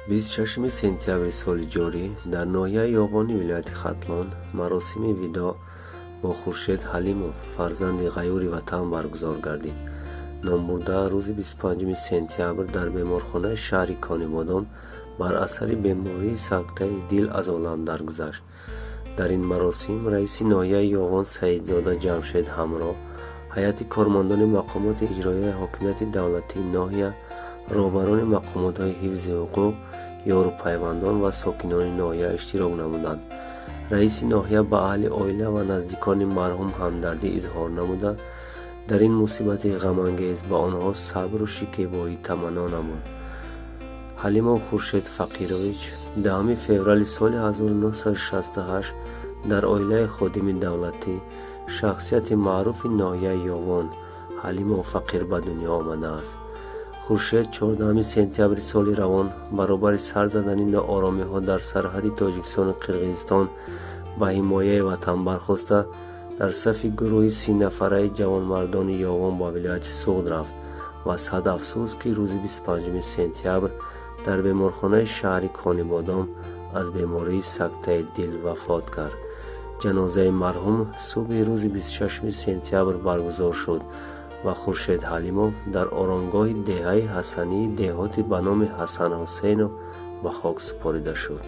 26 сентябри соли ҷорӣ дар ноҳияи Ёвони вилояти Хатлон маросими видоъ бо Хуршед Ҳалимов, фарзанди ғайюри ватан, баргузор гардид. Номбурда рӯзи 25 сентябр дар беморхонаи шаҳри Конибодом бар асари бемории сактаи дил аз олам даргузашт. Дар ин маросим раиси ноҳияи Ёвон Саидзода Ҷамшед ҳамроҳ ҳайати кормандони мақомоти иҷроияи ҳокимияти давлатии ноҳия, роҳбарони мақомотҳои ҳифзи ҳуқуқ, ёру пайвандон ва сокинони ноҳия иштирок намуданд. Раиси ноҳия ба аҳли оила ва наздикони марҳум ҳамдардӣ изҳор намуда, дар ин мусибати ғамангез ба онҳо сабру шикебоӣ таманно намуд. Ҳалимов Хуршед Фақирович 10 феврали соли 1968 дар оилаи ходими давлатӣ, шахсияти маъруфи ноҳияи Ёвон Ҳалимов Фақир ба дунё омадааст. Хуршед 14 сентябри соли равон баробари сар задани нооромиҳо дар сарҳади Тоҷикистону Қирғизистон ба ҳимояи ватан бархоста, дар сафи гурӯҳи 30 нафараи ҷавонмардони Ёвон ба вилояти Суғд рафт ва сад афсӯс, ки рӯзи 25 сентябр дар беморхонаи шаҳри Конибодом аз бемории сактаи дил вафот кард. Ҷанозаи марҳум субҳи рӯзи 26 сентябр баргузор шуд ва Хуршед Ҳалимов дар оромгоҳи деҳаи Ҳасании деҳоти ба номи Ҳасан Ҳусейнов ба хок супорида шуд.